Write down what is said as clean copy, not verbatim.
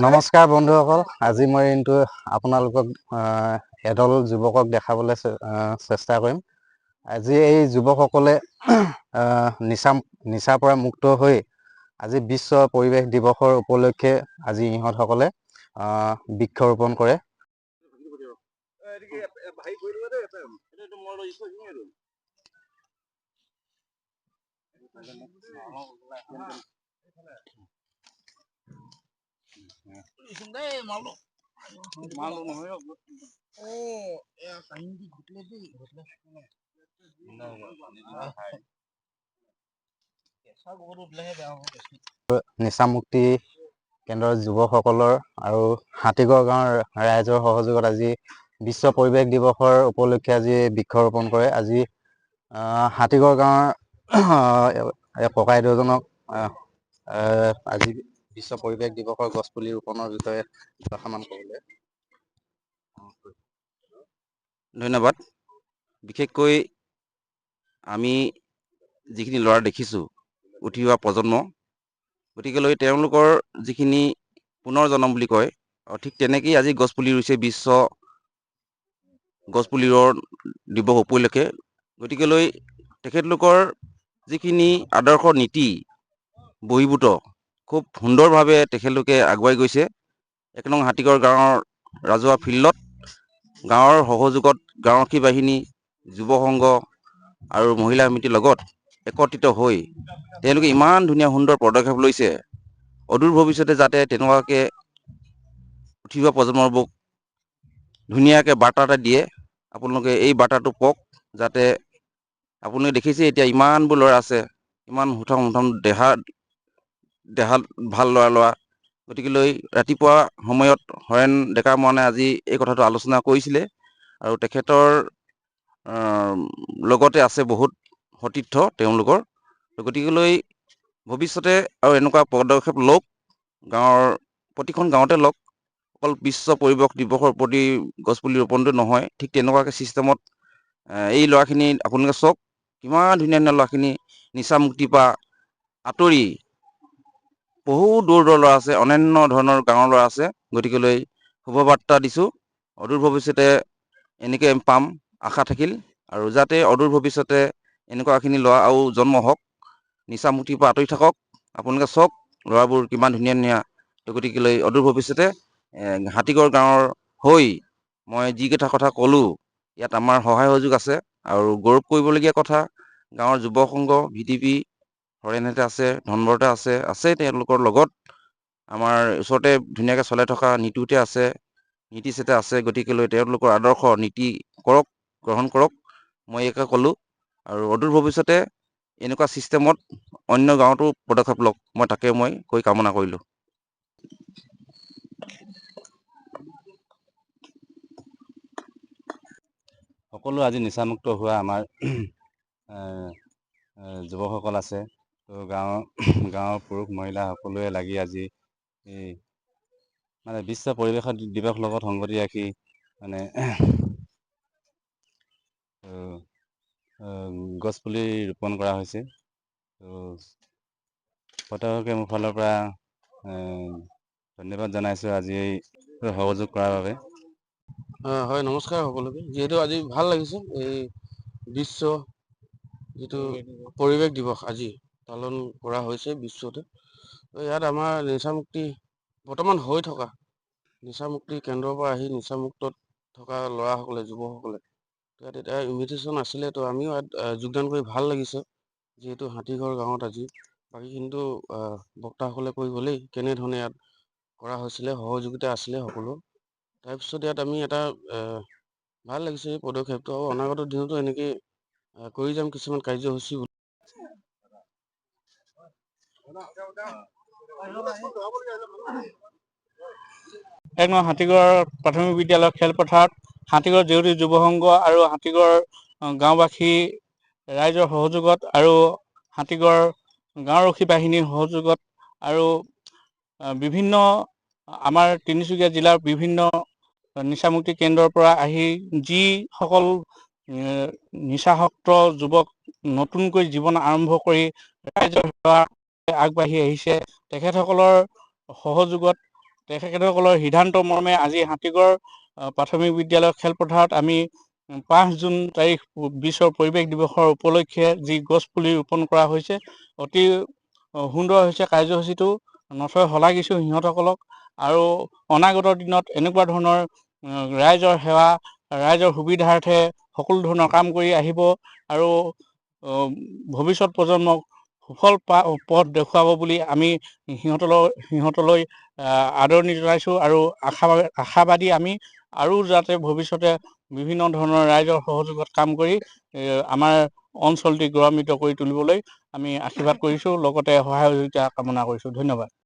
নমস্কাৰ বন্ধুসকল, আজি মই কিন্তু আপোনালোকক এদল যুৱকক দেখাবলৈ চেষ্টা কৰিম। আজি এই যুৱকসকলে নিচাৰ পৰা মুক্ত হৈ আজি বিশ্ব পৰিৱেশ দিৱসৰ উপলক্ষে আজি ইহঁতসকলে বৃক্ষৰোপণ কৰে। নিচামুক্তি কেন্দ্ৰৰ যুৱকসকলৰ আৰু হাতীগড় গাঁৱৰ ৰাইজৰ সহযোগত আজি বিশ্ব পৰিৱেশ দিৱসৰ উপলক্ষে আজি বৃক্ষৰোপণ কৰে। আজি হাতীগড় গাঁৱৰ ককাই দুজনক আজি বিশ্ব পৰিৱেশ দিৱসৰ গছপুলি ৰোপণৰ বিষয়ে দুআষাৰমান ক'বলৈ। ধন্যবাদ। বিশেষকৈ আমি যিখিনি ল'ৰা দেখিছোঁ, উঠি অহা প্ৰজন্ম, গতিকেলৈ তেওঁলোকৰ যিখিনি পুনৰ জন্ম বুলি কয়, আৰু ঠিক তেনেকেই আজি গছপুলি ৰুইছে বিশ্ব গছপুলি ৰোপণ দিৱস উপলক্ষে। গতিকেলৈ তেখেতলোকৰ যিখিনি আদৰ্শ নীতি বহিৰ্ভূত খুব সুন্দৰভাৱে তেখেতলোকে আগুৱাই গৈছে। 1 নং হাতীগড় গাঁৱৰ ৰাজহুৱা ফিল্ডত গাঁৱৰ সহযোগত গাঁওৰক্ষী বাহিনী, যুৱ সংঘ আৰু মহিলা সমিতিৰ লগত একত্ৰিত হৈ তেওঁলোকে ইমান ধুনীয়া সুন্দৰ পদক্ষেপ লৈছে। অদূৰ ভৱিষ্যতে যাতে তেনেকুৱাকৈ উঠি অহা প্ৰজন্মবোৰক ধুনীয়াকৈ বাৰ্তা এটা দিয়ে। আপোনালোকে এই বাৰ্তাটো কওক, যাতে আপোনালোকে দেখিছে এতিয়া ইমানবোৰ ল'ৰা আছে, ইমান সুঠাম সুঠাম দেহাত ভাল ল'ৰা ল'ৰা। গতিকেলৈ ৰাতিপুৱা সময়ত হৰেণ ডেকা মৰাণে আজি এই কথাটো আলোচনা কৰিছিলে আৰু তেখেতৰ লগতে আছে বহুত সতীৰ্থ তেওঁলোকৰ। গতিকেলৈ ভৱিষ্যতে আৰু এনেকুৱা পদক্ষেপ লওক, গাঁৱৰ প্ৰতিখন গাঁৱতে লওক। অকল বিশ্ব পৰিৱেশ দিৱসৰ প্ৰতি গছপুলি ৰোপণটো নহয়, ঠিক তেনেকুৱাকৈ ছিষ্টেমত এই ল'ৰাখিনি আপোনালোকে চাওক, কিমান ধুনীয়া ধুনীয়া ল'ৰাখিনি নিচা মুক্তিৰ পৰা আঁতৰি বহু দূৰ দূৰৰ ল'ৰা আছে, অন্যান্য ধৰণৰ গাঁৱৰ ল'ৰা আছে। গতিকেলৈ শুভবাৰ্তা দিছোঁ, অদূৰ ভৱিষ্যতে এনেকৈ পাম আশা থাকিল, আৰু যাতে অদূৰ ভৱিষ্যতে এনেকুৱাখিনি ল'ৰা আৰু জন্ম হওক, নিচা মুক্তিৰ পৰা আঁতৰি থাকক। আপোনালোকে চাওক ল'ৰাবোৰ কিমান ধুনীয়া ধুনীয়া। গতিকেলৈ অদূৰ ভৱিষ্যতে হাতীগড় গাঁৱৰ হৈ মই যিকেইটা কথা ক'লোঁ, ইয়াত আমাৰ সহায় সহযোগ আছে আৰু গৌৰৱ কৰিবলগীয়া কথা, গাঁৱৰ যুৱ সংঘ, ভি ডি পি, হৰেণহঁতে আছে, ধনবৰতে আছে, আছে তেওঁলোকৰ লগত আমাৰ ওচৰতে ধুনীয়াকৈ চলাই থকা নীতুতে আছে, নীতিচেতে আছে। গতিকেলৈ তেওঁলোকৰ আদৰ্শ নীতি কৰক, গ্ৰহণ কৰক, মই একে ক'লোঁ। আৰু অদূৰ ভৱিষ্যতে এনেকুৱা ছিষ্টেমত অন্য গাঁৱতো পদক্ষেপ লওক, মই তাকে মই কৈ কামনা কৰিলোঁ। সকলো আজি নিচামুক্ত হোৱা আমাৰ যুৱকসকল আছে। তো গাঁৱৰ পুৰুষ মহিলা সকলোৱে লাগি আজি এই বিশ্ব পৰিৱেশ দিৱস লগত সংগতি ৰাখি গছপুলি ৰোপণ কৰা হৈছে। তো প্ৰত্যেককে মোৰ ফালৰ পৰা ধন্যবাদ জনাইছোঁ আজি এই সহযোগ কৰাৰ বাবে। হয়, নমস্কাৰ সকলোকে। যিহেতু আজি ভাল লাগিছে, এই বিশ্ব যিটো পৰিৱেশ দিৱস আজি পালন কৰা হৈছে বিশ্বতে। তো ইয়াত আমাৰ নিচামুক্তি বৰ্তমান হৈ থকা নিচামুক্তি কেন্দ্ৰৰ পৰা আহি নিচামুক্তত থকা ল'ৰাসকলে, যুৱকসকলে ইয়াত এতিয়া ইনভিটেশ্যন আছিলে, তো আমিও ইয়াত যোগদান কৰি ভাল লাগিছে। যিহেতু হাতীগড় গাঁৱত আজি বাকীখিনিতো বক্তাসকলে কৈ গ'লেই কেনেধৰণে ইয়াত কৰা হৈছিলে, সহযোগিতা আছিলে সকলো। তাৰপিছত ইয়াত আমি এটা ভাল লাগিছে এই পদক্ষেপটো, আৰু অনাগত দিনতো এনেকৈ কৰি যাম কিছুমান কাৰ্যসূচী। 1 নং হাতীগড় প্ৰাথমিক বিদ্যালয়ৰ খেলপথাৰত হাতীগড় জেউতি যুৱ সংঘ আৰু হাতীগড় গাঁওবাসী ৰাইজৰ সহযোগত আৰু হাতীগড় গাঁওৰক্ষী বাহিনীৰ সহযোগত আৰু বিভিন্ন আমাৰ তিনিচুকীয়া জিলাৰ বিভিন্ন নিচামুক্তি কেন্দ্ৰৰ পৰা আহি যিসকল নিচাসক্ত যুৱক নতুনকৈ জীৱন আৰম্ভ কৰি ৰাইজৰ সেৱা আগবাঢ়ি আহিছে, তেখেতসকলৰ সহযোগত তেখেতসকলৰ সিদ্ধান্ত মৰ্মে আজি হাতীগড় প্ৰাথমিক বিদ্যালয়ৰ খেলপথাৰত আমি 5 জুন তাৰিখ বিশ্ব পৰিৱেশ দিৱসৰ উপলক্ষে যি গছপুলি ৰোপণ কৰা হৈছে, অতি সুন্দৰ হৈছে কাৰ্যসূচীটো। নথৈ শলাগিছোঁ সিহঁতসকলক আৰু অনাগত দিনত এনেকুৱা ধৰণৰ ৰাইজৰ সেৱা, ৰাইজৰ সুবিধাৰ্থে সকলো ধৰণৰ কাম কৰি আহিব আৰু ভৱিষ্যত প্ৰজন্মক সুফল পথ দেখুৱাব বুলি আমি সিহঁতলৈ আদৰণি জনাইছোঁ আৰু আশাবাদী আমি আৰু যাতে ভৱিষ্যতে বিভিন্ন ধৰণৰ ৰাইজৰ সহযোগত কাম কৰি আমাৰ অঞ্চলটি গৌৰৱান্বিত কৰি তুলিবলৈ আমি আশীৰ্বাদ কৰিছোঁ, লগতে সহায় সহযোগিতা কামনা কৰিছোঁ। ধন্যবাদ।